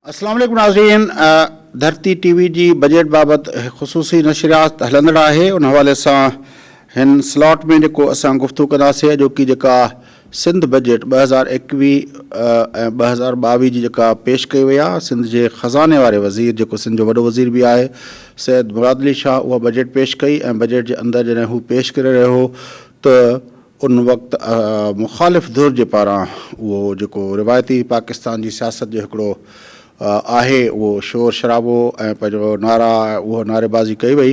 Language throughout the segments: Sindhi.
اسلام عليڪم ناظرين ڌرتي ٽي وي جي بجيٽ بابت خصوصي نشريات هلندڙ آهي ان حوالي سان هن سلاٽ ۾ جيڪو اسان گفتگو ڪنداسين اڄوڪي جيڪا سنڌ بجيٽ 2021 ۽ 2022 جي جيڪا پيش ڪئي وئي آهي سنڌ جي خزاني واري وزير جيڪو سنڌ جو وڏو وزير به آهي سيد مراد علي شاهه اها بجيٽ پيش ڪئي ۽ بجيٽ جي اندر جڏهن هو پيش ڪري رهيو هو ته ان وقت مخالف ڌر جي پاران اهو جيڪو روايتي پاڪستان جي سياست جو هڪڙو آهي اهو شور شرابو ۽ پنهنجو نعرا اهو نعريبازي ڪئي وئي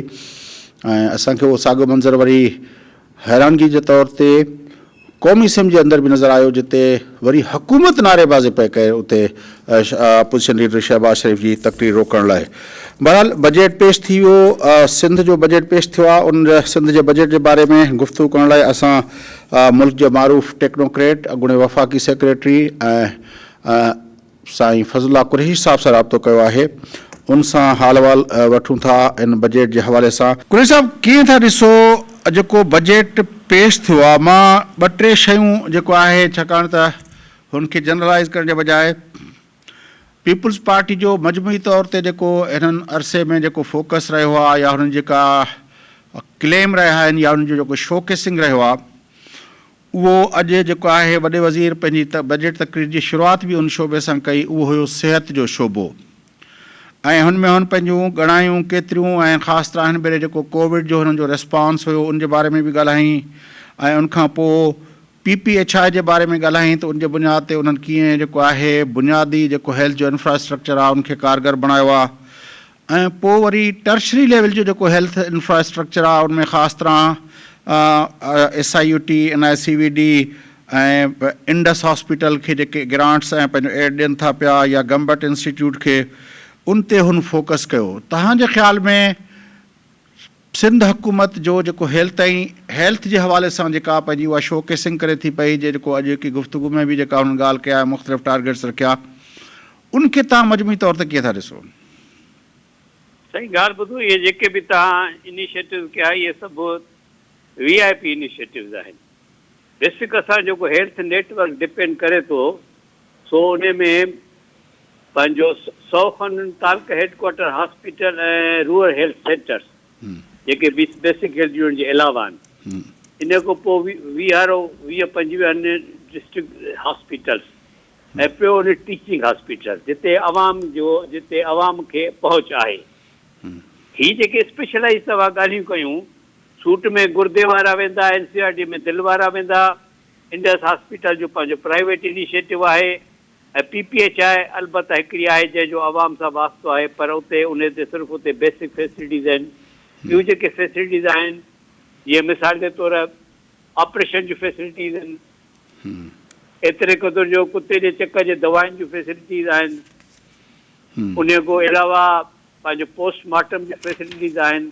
۽ اسان کي اهو ساڳيو منظر وري حيرانگي جي طور تي قومي اسيمبلي جي اندر به نظر آيو جتي وري حڪومت نعريبازي پئي ڪئي اتي اپوزيشن ليڊر شهباز شريف جي تقرير روڪڻ لاء بهرحال بجيٽ پيش ٿي ويو سنڌ جو بجيٽ پيش ٿيو آهي ان سنڌ جي بجيٽ جي باري ۾ گفتگو ڪرڻ لاء اسان ملڪ جي معروف ٽيڪنوڪريٽ اڳوڻي وفاقي سيڪريٽري ۽ سائين فضل الله قريشي صاحب سان رابطو ڪيو آهي ان سان حال احوال وٺون ٿا ان بجيٽ جي حوالي سان. قريشي صاحب ڪيئن ٿا ڏسو جيڪو بجيٽ پيش ٿيو آهي مان ٻه ٽي شيون جيڪو آهي ڇاڪاڻ ته هن کي جنرلائيز ڪرڻ جي بجاء پيپلز پارٽي جو مجموعي طور تي جيڪو هنن عرصي ۾ جيڪو فوڪس رهيو آهي يا هنن جيڪا ڪليم رهيا آهن يا هنن جو جيڪو شوڪيسنگ رهيو آهي اهو اڄ جيڪو آهي وڏي وزير پنهنجي بجيٽ تقرير جي شروعات به ان شعبي سان ڪئي اهو هيو صحت جو شعبو ۽ هن ۾ هن پنهنجون ڳڻايون ڪيتريون ۽ خاص طرح هن ڀيري جيڪو ڪووڊ جو هنن جو ريسپانس هيو ان جي باري ۾ به ڳالهايائين ۽ ان کان پوء پي پي ايڇ I جي باري ۾ ڳالهايائين ته ان جي بنياد تي انهن ڪيئن جيڪو آهي بنيادي جيڪو هيلٿ جو انفراسٽرڪچر آهي ان کي ڪارگر بڻايو آهي ۽ پوء وري ٽرشري ليول جو جيڪو هيلٿ انفراسٽرڪچر آهي ان ۾ خاص طرح S I U T, N I C V D ۽ Indus hospital کي جيڪي گرانٽس ۽ پنهنجو ايڊ ڏين ٿا پيا يا گمبٽ انسٽيٽيوٽ کي ان تي هن فوڪس ڪيو تهان جي خيال ۾ سنڌ حڪومت جو جيڪو هيل تائين هيلٿ جي حوالي سان جيڪا پنهنجي اها شو ڪيسنگ ڪري ٿي پئي جيڪو اڄوڪي گفتگو ۾ به جيڪا هنن ڳالهه ڪئي آهي مختلف ٽارگيٽس رکيا ان کي توهان مجموعي طور تي ڪيئن ٿا ڏسو؟ سائين ڳالهه ٻڌو اهي جيڪي به توهان انيشيٽوز ڪيا اهي سڀ وي آء پي انيشيٽوز آهن بيسڪ اسان جيڪو هيلٿ نيٽ ورڪ ڊپينڊ ڪري ٿو سو انهي ۾ پنهنجو سئو کن تعلقه head quarter hospital ۽ rural health centres جيڪي بيسڪ هيلٿ يونٽ جي علاوه آهن انهي کان پوء ويهارو ويهه پنجويهن ڊسٽرڪٽ هاسپيٽلس ۽ پيو ان ٽيچنگ هاسپيٽلس جتي عوام جو جتي عوام کي پهچ آهي هي جيڪي اسپيشلائز توهان ڳالهيون ڪيون سوٽ ۾ گردي وارا ويندا اين سي آر ڊي ۾ دل وارا ويندا انڊس هاسپيٽل جو پنهنجو پرائيويٽ انيشيٽو آهي ۽ پي پي ايڇ I البته هڪڙي آهي جنهن جو عوام سان واسطو آهي پر اتي انهي تي صرف اتي بيسڪ فيسلٽيز آهن ٻيون جيڪي فيسلٽيز آهن جيئن مثال جي طور آپريشن جون فيسلٽيز آهن ايتري قدر جو ڪتي جي چڪ جي دوائن جون فيسلٽيز آهن انهي کان علاوه پنهنجو پوسٽ مارٽم جون فيسلٽيز آهن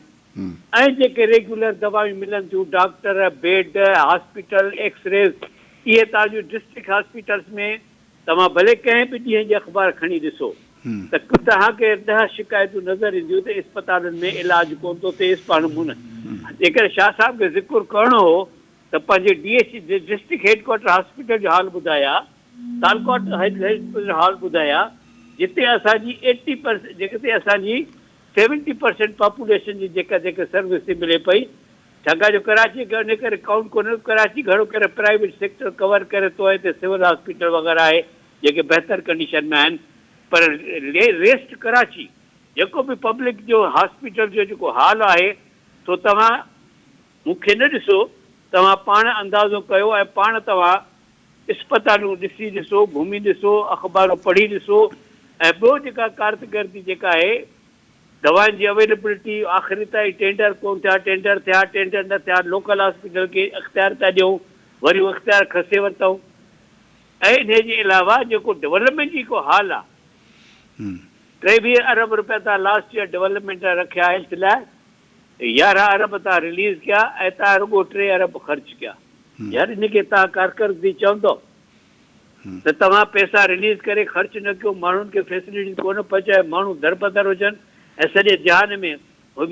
۽ جيڪي ريگيولر دوائيون ملن ٿيون، ڊاڪٽر، بيڊ، هاسپيٽل، ايڪسريز اهي توهان جون ڊسٽرڪٽ هاسپيٽلز ۾ توهان ڀلي ڪنهن به ڏينهن جي اخبار کڻي ڏسو ته توهان کي ڏهه شڪايتون نظر اينديون ته اسپتالن ۾ علاج ڪونه ٿو ٿئي اسپاڻ مون جيڪڏهن شاهه صاحب کي ذڪر ڪرڻو هو ته پنهنجي D H district head quarter hospital جو حال ٻڌايا تعلقه هيڊ ڪوارٽر جو حال ٻڌايا جتي اسان جي ايٽي پرسنٽ جتي اسان جي سيونٽي پرسنٽ پاپوليشن جي جيڪا جيڪا سروس ٿي ملي پئي ڇاڪاڻ جو ڪراچي کي ان ڪري ڪائونٽ ڪونهي ڪراچي گهڻو ڪري پرائيويٽ سيڪٽر ڪور ڪري ٿو ۽ هتي سول هاسپيٽل وغيره آهي جيڪي بهتر ڪنڊيشن ۾ آهن پر ريسٽ ڪراچي جيڪو به پبلڪ جو هاسپيٽل جو جيڪو حال آهي سو توهان مون کي نه ڏسو توهان پاڻ اندازو ڪيو ۽ پاڻ توهان اسپتالون ڏسي ڏسو، گهمي ڏسو، اخبارون پڙهي ڏسو ۽ ٻيو جيڪا ڪارڪردگي جيڪا آهي دوائن جي اويليبلٽي آخري تائين ٽينڊر ڪونه ٿيا، ٽينڊر ٿيا، ٽينڊر نه ٿيا، لوڪل هاسپيٽل کي اختيار ٿا ڏيون وري اهو اختيار کسي ورتائون ۽ انهي جي علاوه جيڪو ڊولپمينٽ جي جيڪو حال آهي 23 ارب رپيا تان لاسٽ ييئر ڊولپمينٽ لاء رکيا هيلٿ لاء 11 ارب تان رليز ڪيا ۽ تان رڳو 3 ارب خرچ ڪيا. يار ان کي توهان ڪارڪردگي چوندؤ ته توهان پئسا رليز ڪري خرچ نه ڪيو ماڻهن کي فيسلٽيز ڪونه پهچايو ماڻهو دربدر هجن ۽ سڄي جهان ۾ ۽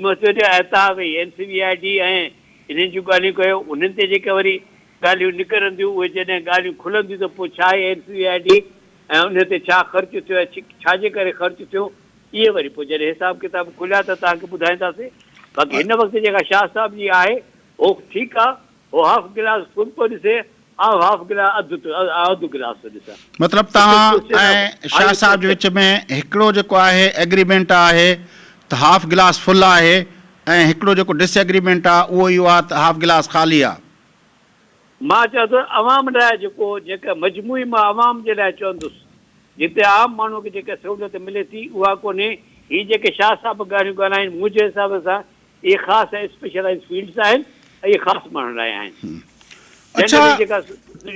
توهان ويهي N C V I D ۽ انهن جون ڳالهيون ڪيو انهن تي جيڪي وري ڳالهيون نڪرنديون اهي جڏهن ڳالهيون کلنديون ته پوء ڇا آهي N C V I D? ۽ ان تي ڇا خرچ ٿيو ۽ ڇا جي ڪري خرچ ٿيو اهي وري پوء جڏهن حساب ڪتاب کليا ته توهان کي ٻڌائينداسين. باقي هن وقت جيڪا شاهه صاحب جي آهي هو ٺيڪ آ، هو هاف گلاس فل ٿو ڏسي، آئون هاف گلاس اڌ ٿو اڌ گلاس ٿو ڏسان. مطلب توهان ۽ شاهه صاحب جي وچ ۾ هڪڙو جيڪو آهي ايگريمينٽ آهي ته هاف گلاس فل آهي ۽ هڪڙو جيڪو ڊس ايگريمينٽ آ اهو اهو آ ته هاف گلاس خالي آ. مان چوان ٿو عوام لاء جيڪو جيڪا مجموعي مان عوام جي لاء چوندس جتي عام ماڻهو کي جيڪا سهولت ملي ٿي اها ڪونهي هي جيڪي شاهه صاحب ڳالهيون ڳالهائين منهنجي حساب سان اهي خاص ۽ اسپيشلائيز فيلڊس آهن ۽ اهي خاص ماڻهن لاء آهن اڇا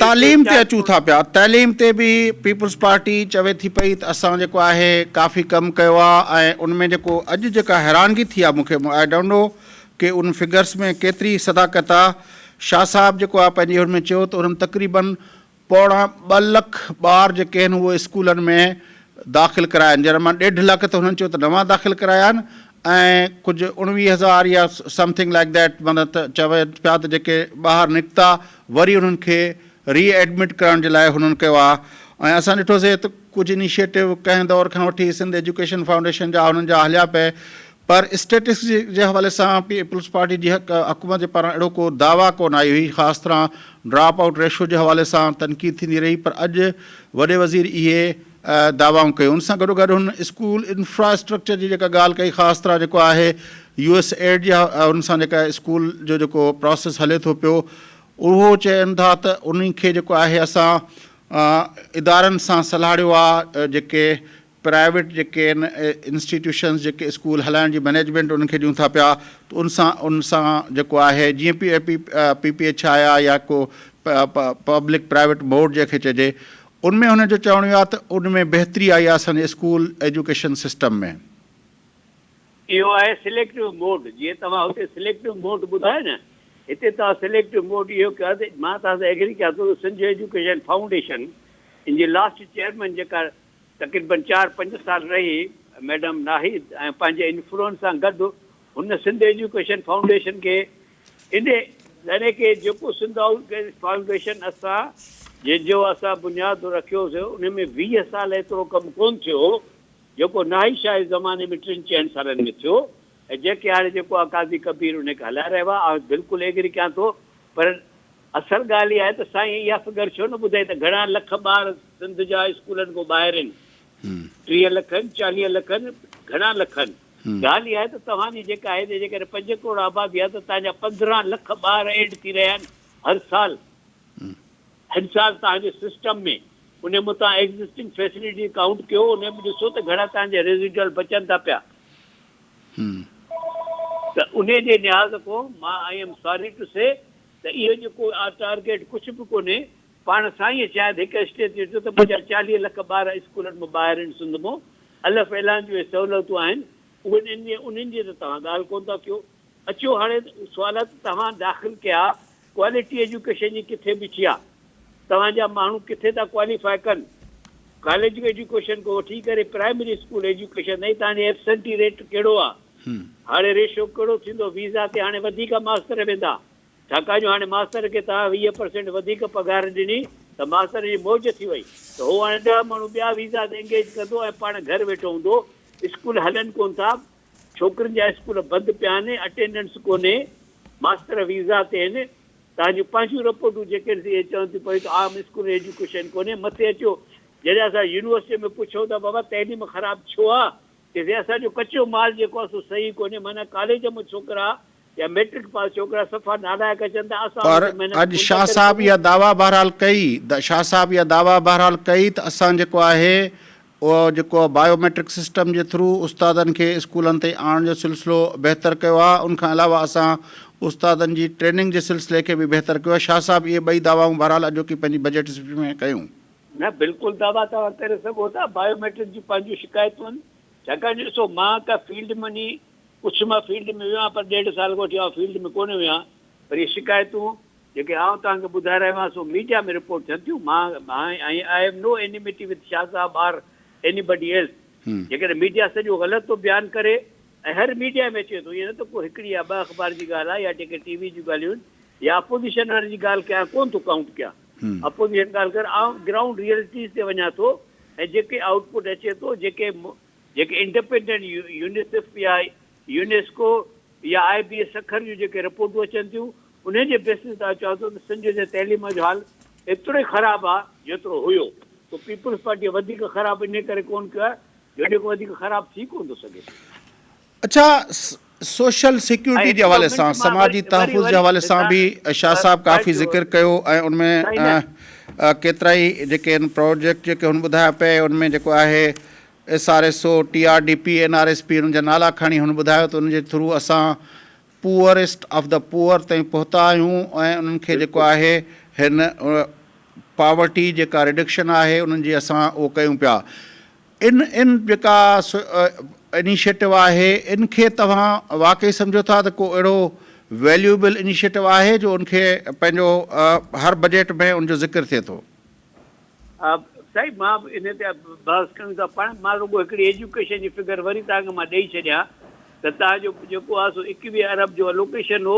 تعليم تي اچون ٿا پيا تعليم تي به پيپلز پارٽي چوي ٿي پئي ته اسان جيڪو آهي ڪافي ڪم ڪيو آهي ۽ ان ۾ جيڪو اڄ جيڪا حيرانگي ٿي آهي مون کي I don't know K in figures ۾ ڪيتري صداقت آ. شاهه صاحب جيڪو آ پنهنجي ان ۾ چيو ته انهن تقريبن پوڻا ٻه لک ٻار جيڪي آهن اهي اسڪولن ۾ داخل ڪرايا آهن جنهن مان ڏيڍ لک ته هنن چيو ته نوان داخل ڪرايا آهن ۽ ڪجهه اڻويهه هزار يا سمٿنگ لائيڪ that معنيٰ ته چون پيا ته جيڪي ٻاهر نڪتا وري انهن کي ري ايڊمٽ ڪرڻ جي لاء هنن ڪيو آ ۽ اسان ڏٺوسي ته ڪجهه انيشيٽو ڪنهن دور کان وٺي سنڌ ايجوڪيشن فائونڊيشن جا هنن جا هليا پئي پر اسٽيٽسڪس جي حوالي سان پيپلز پارٽي جي حڪومت جي پاران اهڙو ڪو دعويٰ ڪونه آئي هئي، خاص طرح ڊراپ آئوٽ ريشو جي حوالي سان تنقيد ٿيندي رهي پر اڄ وڏي وزير اهي دعوائون ڪيون. ان سان گڏوگڏ هن اسڪول انفراسٽرڪچر جي جيڪا ڳالهه ڪئي خاص طرح جيڪو آهي يو ايس ايڊ جي ان سان جيڪا اسڪول جو جيڪو پراسيس هلي ٿو پيو اهو چون ٿا ته انهي کي جيڪو آهي اسان ادارن سان سلهاڙيو آهي جيڪي پرائيويٽ جيڪي آهن انسٽيٽيوشنز جيڪي اسڪول هلائڻ جي مئنيجمينٽ انهن کي ڏيون ٿا پيا ته ان سان ان سان جيڪو آهي جيئن P P P P H I آهي يا ڪو پبلڪ پرائيويٽ بورڊ جنهن کي چئجي ان ۾ هن جو چوڻ اهو آهي ته ان ۾ بهتري آئي آهي اسان جي اسڪول ايجوڪيشن سسٽم ۾. اهو آهي سليڪٽو موڊ جيئن توهان هتي سليڪٽو موڊ ٻڌايو نه هتي توهان سليڪٽو موڊ اهو ڪيو آهي ته مان توهان سان ايگري ڪيان ٿو ته سنڌ ايجوڪيشن فائونڊيشن ان جي لاسٽ چيئرمين جيڪا تقريبن چار پنج سال رهي ميڊم ناهيد ۽ پنهنجي انفلوئنس سان گڏ هن سنڌ ايجوڪيشن فائونڊيشن کي انهي يعني ڪي جيڪو سنڌ فائونڊيشن اسان جنهن جو اسان بنياد رکيو سو ان ۾ 20 سال ايترو ڪم ڪون ٿيو هو جيڪو ناهيد شاهه جي زماني ۾ ٽن چئن سالن ۾ ٿيو ۽ جيڪي هاڻي جيڪو آ قاضي ڪبير ان کي هلائي رهيو آ آئون بلڪل ايگري ڪيان ٿو پر اصل ڳالهه اها آهي ته سائين اها فگر ڇو نه ٻڌائي ته گهڻا لک ٻار سنڌ جا اسڪولن کان ٻاهر آهن. 30 لک آهن، 40 لک آهن، گهڻا لک آهن. ڳالهه اها آهي ته توهان جي جيڪا آهي ته جيڪڏهن پنج ڪروڙ آبادي آهي ته توهان جا 15 لک ٻار ايڊ ٿي رهيا آهن هر سال. هر سال توهان جي سسٽم ۾ ان ۾ توهان ايگزسٽنگ فيسلٽي ڪائونٽ ڪيو ان ۾ ڏسو ته گهڻا توهان جا ريزيڊوئل بچن ٿا پيا. ته انهي جي لحاظ کان مان I am sorry to سي ته اهو جيڪو آ ٽارگيٽ ڪجهه به ڪونهي، پاڻ سائينء شايد هڪ اسٽيج تي چيو ته منهنجا 40 لک ٻار اسڪولن مان ٻاهر آهن سنڌ مان الف اعلان جون اهي سهولتون آهن اهي انهن جي ته توهان ڳالهه ڪونه ٿا ڪيو اچو هاڻي سوال آ ته توهان داخل ڪيا ڪوالٽي ايجوڪيشن جي ڪٿي بيٺي آ توهان جا ماڻهو ڪٿي ٿا ڪواليفائي ڪن ڪاليج ايجوڪيشن کان وٺي ڪري پرائمري اسڪول ايجوڪيشن تائين توهان جي ايبسنٽي ريٽ ڪهڙو آ هاڻي ريشو ڪهڙو ٿيندو ويزا تي هاڻي وڌيڪ ماستر ويندا ڇاڪاڻ جو هاڻي ماستر کي توهان 20 پرسينٽ وڌيڪ پگهار ڏني ته ماستر جي موج ٿي وئي ته هو هاڻي ڏهه ماڻهو ٻيا ويزا تي انگيج ڪندو ۽ پاڻ گهر ويٺو هوندو اسڪول هلن ڪون ٿا ڇوڪرين جا اسڪول بند پيا آهن، اٽينڊنس ڪونهي، ماستر ويزا تي آهن، توهان جون پنهنجون رپورٽون جيڪي آهن سي اهي چون ٿيون پيون ته عام اسڪول ۾ ايجوڪيشن ڪونهي، مٿي اچو جڏهن اسان يونيورسٽي ۾ پڇون ٿا بابا تعليم خراب ڇو آ ته سي اسان جو ڪچو مال جيڪو آ سو صحيح ڪونهي معنيٰ ڪاليج مان ڇوڪرا يا ميٽرڪ پاس ڇوڪرا صفا نالائق اچن ٿا اسان پر انهن تي محنت اڄ ڪونه ٿا شاهه ڪري صاحب سگهون. اها دعويٰ بهرحال ڪئي شاهه صاحب اها دعويٰ بهرحال ڪئي ته اسان جيڪو آهي اهو جيڪو بايو ميٽرڪ سسٽم جي ٿرو استادن کي اسڪولن تائين آڻڻ جو سلسلو بهتر ڪيو آهي ان کان علاوه اسان استادن جي ٽريننگ جي سلسلي کي به بهتر ڪيو آهي شاهه صاحب اهي ٻئي دعوائون بهرحال اڄوڪي پنهنجي بجيٽ اسپيچ ۾ ڪيون. نه بلڪل دعويٰ توهان ڪري سگهو ٿا بايو ميٽرڪ جون پنهنجون شڪايتون آهن ڇاڪاڻ جو ڏسو مان ڪا فيلڊ ۾ وڃي ڪجهه مان فيلڊ ۾ ويو آهيان پر ڏيڍ سال کان وٺي آئون فيلڊ ۾ ڪونه ويو آهيان پر اهي شڪايتون جيڪي آئون توهان کي ٻڌائي رهيو آهيان سو ميڊيا ۾ رپورٽ ٿين ٿيون مان ۽ I have no enmity with Shah صاحب آر ايني بڊي ايلس جيڪڏهن ميڊيا سڄو غلط ٿو بيان ڪري ۽ هر ميڊيا ۾ اچي ٿو ائين نه ته ڪو هڪڙي يا ٻه اخبار جي ڳالهه آهي يا جيڪي ٽي وي جون ڳالهيون آهن يا اپوزيشن وارن جي ڳالهه ڪيان ڪونه ٿو ڪائونٽ ڪيان اپوزيشن ڳالهه ڪر آئون گرائونڊ ريئلٽيز تي وڃان ٿو ۽ جيڪي آئوٽ پٽ اچي ٿو جيڪي جيڪي انڊپينڊنٽ يونيسيف يا يونيسڪو يا آء بي اي سکر جون جيڪي رپورٽون اچن ٿيون انهن جي بيسس تي آء چوان ٿو ته سنڌ جي تعليم جو حال ايترو ئي خراب آ جيترو هيو. سو پيپلز پارٽيء وڌيڪ خراب انهي ڪري ڪونه ڪيو آهي جو انهي کان وڌيڪ خراب ٿي ڪونه ٿو سگهي پيو. اڇا سوشل ۽ سيڪيورٽي جي هڪڙو حوالي منٽ سان مان وري سماجي وري تحفظ جي وري حوالي سان به شاهه صاحب ڪافي ذڪر ڪيو ۽ ان ۾ سائين نه. ڪيترائي جيڪي آهن پروجيڪٽ جيڪي هن ٻڌايا پئي ان ۾ جيڪو آهي S R S O, T R D P, N R S P انهن جا نالا کڻي هن ٻڌايو ته ان جي ٿرو اسان پوئرسٽ آف the poor تائين پهتا آهيون ۽ انهن کي جيڪو بلڪل. آهي هن پاورٽي جيڪا رڊڪشن آهي انهن جي اسان اهو ڪيون پيا ان ان جيڪا انيشيٽو آهي ان کي توهان واقعي سمجهو ٿا ته ڪو اهڙو ويليوبل انيشيٽو آهي جو ان کي پنهنجو هر بجيٽ ۾ ان جو ذڪر ٿئي ٿو. سائين مان به انهي تي بحث ڪيون ٿا پاڻ مان رڳو هڪڙي ايجوڪيشن جي فگر وري توهان کي مان ڏئي ڇڏيان ته توهان جو جيڪو آهي سو 21 ارب جو الوڪيشن هو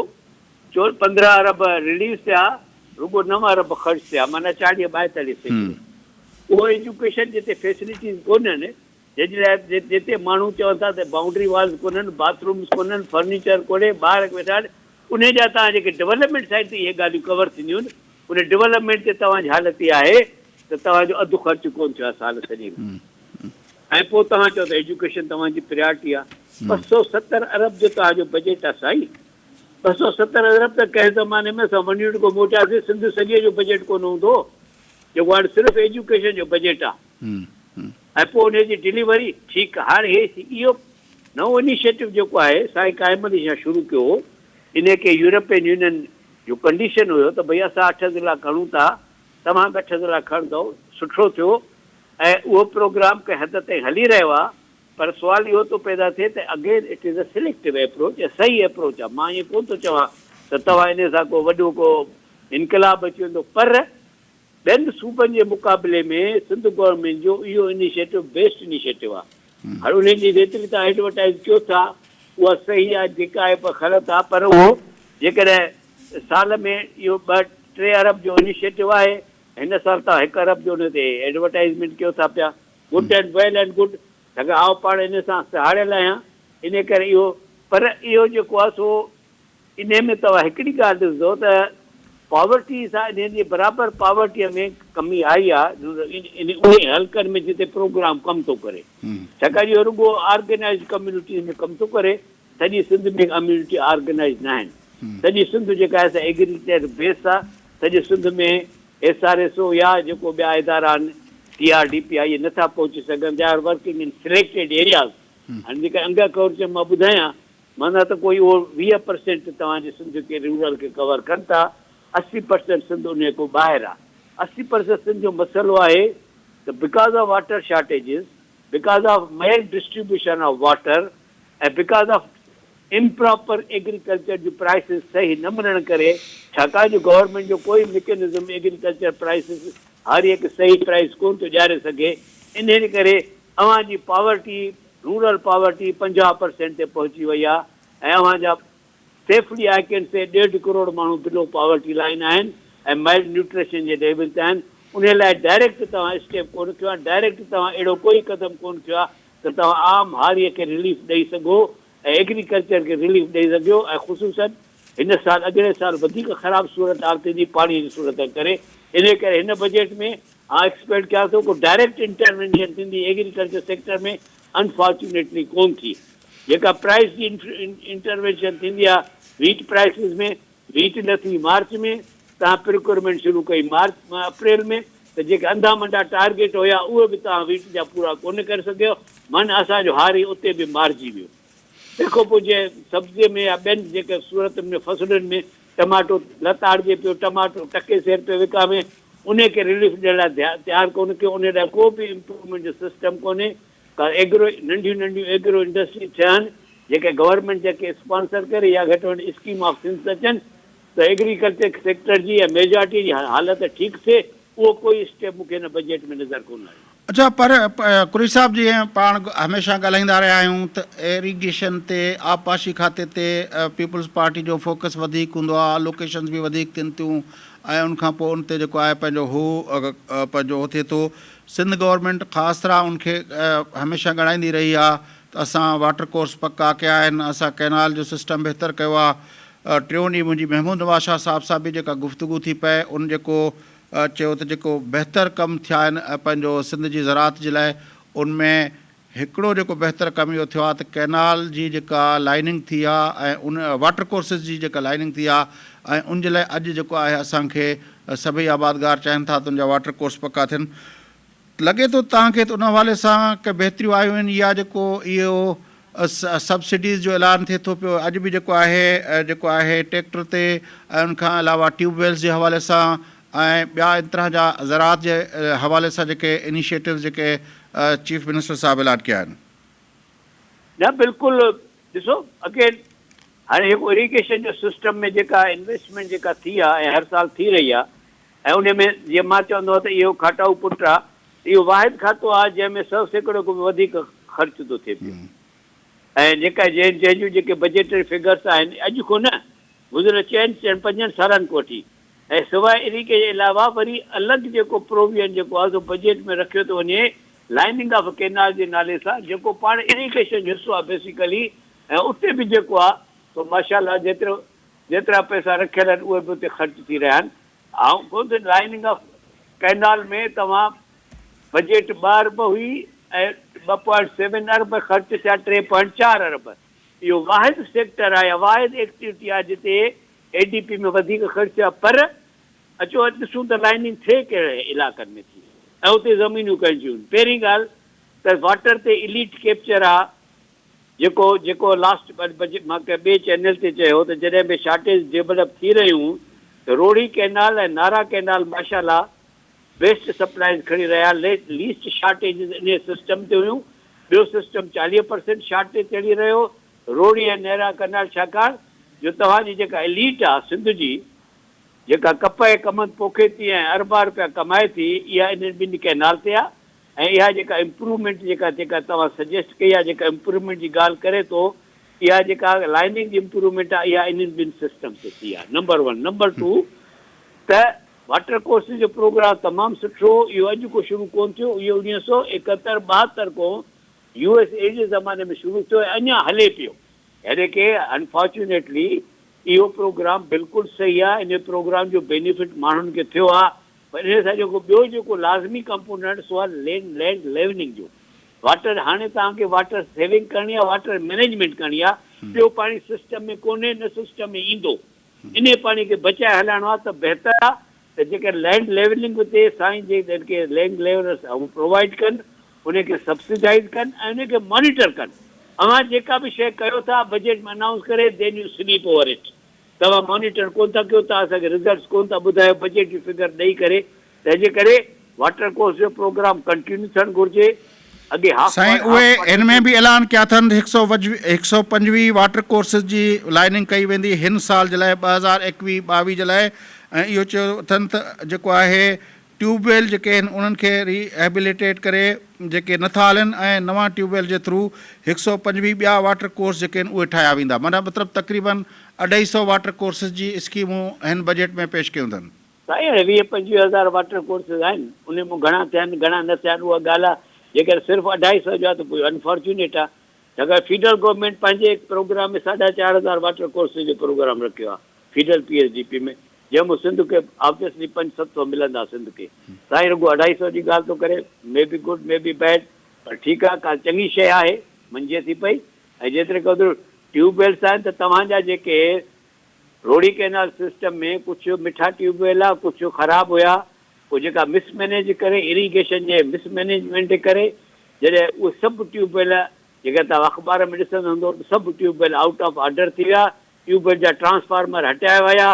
چور 15 ارب رليز ٿيا رڳو 9 ارب خرچ ٿيا معنيٰ 40 42% اهو ايجوڪيشن جتي فيسلٽيز ڪونهن جنهن جي لاء جتي ماڻهو چون ٿا ته بائونڊري والز ڪونهن باٿ رومز ڪونهن فرنيچر ڪونهي ٻار ويٺا آهن انهي جا توهان جيڪي ڊولپمينٽ سائيڊ تي اهي ڳالهيون ڪور ٿينديون ان ڊولپمينٽ تي توهان جي حالت اها آهي ته توهان جو اڌ خرچ ڪونه ٿيو آهي سال سڄي ۾ ۽ پوء توهان چئو ته ايجوڪيشن توهان جي پريارٽي آهي. 270 ارب جو توهان جو بجيٽ آهي سائين. 270 ارب ته ڪنهن زماني ۾ اسان ون يونٽ کان موٽياسين سنڌ سڄي جو بجيٽ ڪونه هوندو هو جيڪو هاڻي صرف ايجوڪيشن جو بجيٽ آهي ۽ پوء ان جي ڊليوري ٺيڪ هاڻي هي اهو نئون انيشيٽو جيڪو آهي سائين قائم علي شاهه شروع ڪيو هو انهي کي يورپين يونين جو ڪنڊيشن هيو ته ڀئي اسان اٺ ضلعا کڻون ٿا توهان به اٺ ضلعا کڻندؤ سٺو ٿيو ۽ اهو پروگرام ڪنهن حد تائين هلي رهيو آهي پر سوال اهو ٿو پيدا ٿئي ته again it is a selective approach ۽ صحيح ايپروچ آهي مان ائين ڪونه ٿو چوان ته توهان انهي سان ڪو وڏو ڪو انقلاب اچي ويندو پر ٻين صوبن جي مقابلي ۾ سنڌ گورنمينٽ جو اهو انيشيٽو بيسٽ انيشيٽو آهي. هاڻي انهي جي جيتري توهان ايڊورٽائيز ڪيو ٿا اها صحيح آهي جيڪا آهي پر غلط آهي پر اهو جيڪڏهن سال ۾ اهو ٻه ٽي ارب جو انيشيٽو آهي هن سال توهان هڪ ارب جو ان تي ايڊورٽائيزمينٽ ڪيو ٿا پيا good and well and good ڇاڪاڻ آئون پاڻ ان سان سهاڙيل آهيان انهي ڪري اهو پر اهو جيڪو آهي سو انهيء ۾ توهان هڪڙي ڳالهه ڏسندو ته پاورٽي سان انهن جي برابر پاورٽيء ۾ ڪمي آئي آهي انهي حلقن ۾ جتي پروگرام ڪم ٿو ڪري. ڇاڪاڻ جو اهو رڳو آرگنائيزڊ ڪميونٽيز ۾ ڪم ٿو ڪري، سڄي سنڌ ۾ ڪميونٽي آرگنائيزڊ ناهن. سڄي سنڌ جيڪا آهي سا ايگريڪلچر بيس آهي. سڄي Sindh ۾ S R S O يا جيڪو ٻيا ادارا آهن T R D P I اهي نٿا پهچي سگهن they are working in selected areas. هاڻي جيڪا انگ اکر مان ٻڌايان معنيٰ ته ڪوئي اهو 20 پرسينٽ توهان جي سنڌ کي رورل کي ڪور ڪن ٿا، 80 پرسينٽ سنڌ انهيء کان ٻاهر آ. 80 پرسينٽ سنڌ جو مسئلو آهي ته because of water shortages, because of mal distribution of water ۽ because of improper agriculture June prices صحيح نه ملڻ ڪري ڇاڪاڻ جو گورنمينٽ جو ڪوئي مڪينزم ايگريڪلچر پرائسز هاريء کي صحيح پرائس ڪونه ٿو ڏياري سگهي انهيء ڪري اوهان جي پاورٽي رورل پاورٽي 50 پرسينٽ تي پهچي وئي آهي ۽ اوهان جا سيفلي I ڪين سي ڏيڍ ڪروڙ ماڻهو بلو پاورٽي لائين آهن ۽ مائلڊ نيوٽريشن جي ليول تي آهن انهي لاء ڊائريڪٽ توهان اسٽيپ ڪونه کنيو آهي ڊائريڪٽ توهان اهڙو ڪوئي قدم ڪونه کنيو آهي ته توهان عام هاريء کي رليف ڏئي سگهو ۽ ايگريڪلچر کي رليف ڏئي سگهيو ۽ خصوصن هن سال اڳئين سال وڌيڪ خراب صورتحال ٿيندي پاڻي جي صورت ڪري انهي ڪري هن بجيٽ ۾ آء ايڪسپيڪٽ ڪيان ٿو ڪو ڊائريڪٽ انٽروينشن ٿيندي ايگريڪلچر سيڪٽر ۾ انفارچونيٽلي ڪون ٿي جيڪا پرائس جي انٽروينشن ٿيندي آ ويٽ پرائسز ۾ ويٽ نه ٿي مارچ ۾ توهان پروڪيورمينٽ شروع ڪئي مارچ اپريل ۾ ته جيڪي انڌا منڊا ٽارگيٽ هيا اهي به توهان ويٽ جا پورا ڪونه ڪري سگهيو من اسان جو هاري اتي به مارجي ويو تنهن کان پوء جنهن سبزي ۾ يا ٻين جيڪي صورتن ۾ فصلن ۾ ٽماٽو لتاڙجي پيو، ٽماٽو ٽڪي سير پيو وڪامي، انهي کي رليف ڏيڻ لاء تيار ڪونه ڪيو، انهي لاء ڪو به امپروومينٽ جو سسٽم ڪونهي، ڪا ايگرو ننڍيون ننڍيون ايگرو انڊسٽريز ٺهن جيڪي گورنمينٽ جيڪي اسپانسر ڪري يا گهٽ ۾ گهٽ اسڪيم آف سنڌ اچن ته ايگريڪلچر سيڪٽر جي يا ميجارٽي جي حالت ٺيڪ ٿئي، اهو ڪوئي اسٽيپ مون کي هن بجيٽ ۾ نظر ڪونه آيو. اڇا پر قريشي صاحب جيئن پاڻ هميشه ڳالهائيندا رهيا آهيون ته ايريگيشن تي آبپاشي کاتي تي پيپلز پارٽي جو فوڪس وڌيڪ هوندو آهي الوڪيشنز به وڌيڪ ٿين ٿيون ۽ ان کان پوء ان تي جيڪو آهي پنهنجو هو پنهنجو هو ٿئي ٿو سنڌ گورنمينٽ خاص طرح ان کي هميشه ڳڻائيندي رهي آ ته اسان واٽر ڪورس پڪا ڪيا آهن، اسان ڪئنال جو سسٽم بهتر ڪيو آ. ٽيون ڏينهن منهنجي محمود نواز شاهه صاحب سان به جيڪا گفتگو ٿي پئي ان جيڪو چيو ته جيڪو بهتر ڪم ٿيا آهن پنهنجو سنڌ جي زراعت جي لاء ان ۾ هڪڙو جيڪو بهتر ڪم اهو ٿيو آهي ته ڪئنال جي جيڪا لائننگ ٿي آهي ۽ ان واٽر ڪورسز جي جيڪا لائننگ ٿي آهي ۽ ان جي لاء اڄ جيڪو آهي اسان کي سڀئي آبادگار چاهين ٿا ته ان جا واٽر ڪورس پڪا ٿين. لڳي ٿو توهان کي ته ان حوالي سان ڪي بهتريون آيون آهن يا جيڪو اهو سبسڊيز جو اعلان ٿئي ٿو پيو اڄ به جيڪو آهي جيڪو آهي ٽيڪٽر تي ۽ ان کان علاوه ٽيوب ويلز جي حوالي سان ۽ ٻيا ان طرح جا زراعت جي حوالي سان جيڪي انيشيٽوز جيڪي چيف منسٽر صاحب اعلان ڪيا آهن. نه بلڪل ڏسو اگين هاڻي جيڪو اريگيشن جو سسٽم ۾ جيڪا انويسٽمينٽ جيڪا ٿي آهي ۽ هر سال ٿي رهي آهي ۽ ان ۾ جيئن مان چوندو آهيان ته اهو کاٽائو پٽ آهي اهو واحد کاتو آهي جنهن ۾ 100% کان به وڌيڪ خرچ ٿو ٿئي پيو ۽ جيڪا جنهن جون جيڪي بجيٽري فگرس آهن اڄ کان نه گذريل چئن چئن پنجن سالن کان وٺي ۽ سواء انهي جي علاوه وري الڳ جيڪو پروويزن جيڪو آهي سو بجيٽ ۾ رکيو ٿو وڃي لائننگ آف ڪينال جي نالي سان جيڪو پاڻ اريگيشن جو حصو آهي بيسيڪلي ۽ اتي به جيڪو آهي سو ماشاء الله جيترو جيترا پئسا رکيل آهن اهي به اتي خرچ ٿي رهيا آهن آئون ڪونه ٿو لائننگ آف ڪينال ۾ توهان بجيٽ ٻه ارب هئي ۽ ٻه پوائنٽ سيون ارب خرچ ٿيا ٽي پوائنٽ چار ارب اهو واحد سيڪٽر آهي يا واحد ايڪٽيوٽي آهي جتي اي ڊي پي ۾ وڌيڪ خرچ ٿيو آهي پر اچو اڄ ڏسون ته لائننگ ٿئي ڪهڙي علائقن ۾ ٿي ۽ اتي زمينون ڪنهن جون آهن. پهرين ڳالهه ته واٽر تي اليٽ ڪيپچر آهي جيڪو جيڪو لاسٽ بجيٽ مان ڪنهن ٻئي چينل تي چيو ته جڏهن به شارٽيج ڊيولپ ٿي رهيون ته روهڙي ڪئنال ۽ نارا ڪئنال ماشاءالله بيسٽ سپلائيز کڻي رهيا، ليسٽ شارٽيجز انهيء سسٽم تي هيون، ٻيو سسٽم 40 پرسينٽ شارٽ تي چڙهي رهيو، روهڙي ۽ نيرا ڪئنال ڇاڪاڻ جو توهان جي جيڪا اليٽ آ سنڌ جي جيڪا ڪپهه ۽ ڪمند پوکي ٿي ۽ اربها روپيا ڪمائي ٿي اها انهن ٻن ڪئنال تي آ ۽ اها جيڪا امپروومينٽ جيڪا جيڪا توهان سجيسٽ ڪئي آ جيڪا امپروومينٽ جي ڳالهه ڪري ٿو اها جيڪا لائننگ جي امپروومينٽ آ اها انهن ٻن سسٽم تي ٿي آ نمبر ون نمبر ٽو ته واٽر ڪورسز جو پروگرام تمام سٺو هو، اهو اڄ ڪو شروع ڪونه ٿيو، اهو اڻيهه سو ايڪهتر ٻاهتر کان يو ايس اي جي زماني ۾ شروع ٿيو ۽ اڃا هلي پيو. يعني ڪه انفارچونيٽلي اهو پروگرام بلڪل صحيح آهي، انهي پروگرام جو بينيفٽ ماڻهن کي ٿيو آهي پر انهي سان جيڪو ٻيو جيڪو لازمي ڪمپوننٽ سو آهي لينڊ لينڊ ليوننگ جو واٽر هاڻي توهان کي واٽر سيونگ ڪرڻي آهي واٽر مينيجمينٽ ڪرڻي آهي ٻيو پاڻي سسٽم ۾ ڪونهي نه سسٽم ۾ ايندو. انهيء پاڻي کي بچائي هلائڻو آهي ته بهتر آهي ته جيڪر لينڊ ليولنگ به ٿئي، سائين جي جن کي لينڊ ليولرس اهو پرووائيڊ ڪن، انهي کي سبسڊائيز ڪن ۽ انهي کي مانيٽر ڪن. اوهان جيڪا به شيء ڪيو ٿا بجيٽ ۾ انائونس ڪري then you sleep over it. توهان مانيٽر ڪونه ٿا ڪيو، توهان اسان کي رزلٽس ڪونه ٿا ٻڌايو بجيٽ جي فگر ڏئي ڪري، تنهن جي ڪري واٽر ڪورس جو پروگرام ڪنٽينيو ٿيڻ گهرجي. اڳي هاف سائين اهي هن ۾ به اعلان ڪيا اٿن ته 125 واٽر ڪورسز جي لائننگ ڪئي ويندي هن سال جي لاء 2021 22 جي لاء ۽ اهو چيو اٿن ته جيڪو آهي ٽيوب ويل جيڪي آهن انهن کي ري هيبليٽيٽ ڪري جيڪي نٿا هلن ۽ نوان ٽيوب ويل جي ٿرو 125 ٻيا واٽر ڪورس جيڪي آهن اهي ٺاهيا ويندا معنيٰ مطلب تقريبن اڍائي سئو واٽر ڪورسز جي اسڪيمون هن بجيٽ ۾ پيش ڪيون اٿن. سائين هاڻي 20 25 هزار واٽر ڪورسز آهن انهن مان گهڻا ٿيا آهن گهڻا نه ٿيا آهن اها ڳالهه آهي جيڪڏهن صرف اڍائي سئو جو آهي ته پوء انفارچونيٽ آهي ڇاڪاڻ فيڊرل گورنمينٽ پنهنجي پروگرام ۾ ساڍا چار هزار واٽر ڪورسز جو پروگرام رکيو آهي federal P S D P ۾ جنهن مان سنڌ کي آبويسلي پنج ست سئو ملندا سنڌ کي سائين رڳو اڍائي سئو جي ڳالهه ٿو ڪري may be good may be bad پر ٺيڪ آهي ڪا چڱي شيء آهي مڃجي ٿي پئي ۽ جيتري قدر ٽيوب ويلس آهن ته توهان جا جيڪي روهڙي ڪئنال سسٽم ۾ ڪجهه مٺا ٽيوب ويل ها ڪجهه خراب هيا پوء جيڪا مس مئنيج ڪري اريگيشن جي مس مئنيجمينٽ جي ڪري جڏهن اهي سڀ ٽيوب ويل جيڪا توهان اخبار ۾ ڏسندا هوندو ته سڀ tube well out of order ٿي ويا ٽيوب ويل جا ٽرانسفارمر هٽايا ويا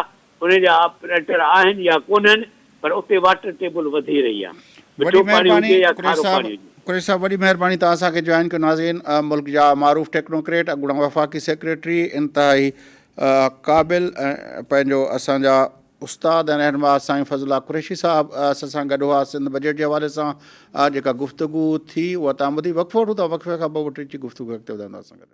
انهن جا آپريٽر آهن يا ڪونهن پر اتي واٽر ٽيبل وڌي رهي آهي وڏي مٺو پاڻي مهرباني هجي يا قريشي کارو صاحب پاڻي هجي. قريشي صاحب وڏي مهرباني توهان اسان کي جوائن ڪيو ناظرين ملڪ جا معروف ٽيڪنوڪريٽ اڳوڻا وفاقي سيڪريٽري انتهائي قابل ۽ پنهنجو اسان جا استاد ۽ رهنما سائين فضل الله قريشي صاحب اسان سان گڏ هئا سنڌ بجيٽ جي حوالي سان جيڪا گفتگو ٿي اها توهان ٻڌي وقفو وٺون ٿا وقفي کان پوء وٺي اچي گفتگو اڳتي وڌائيندا اسان گڏ.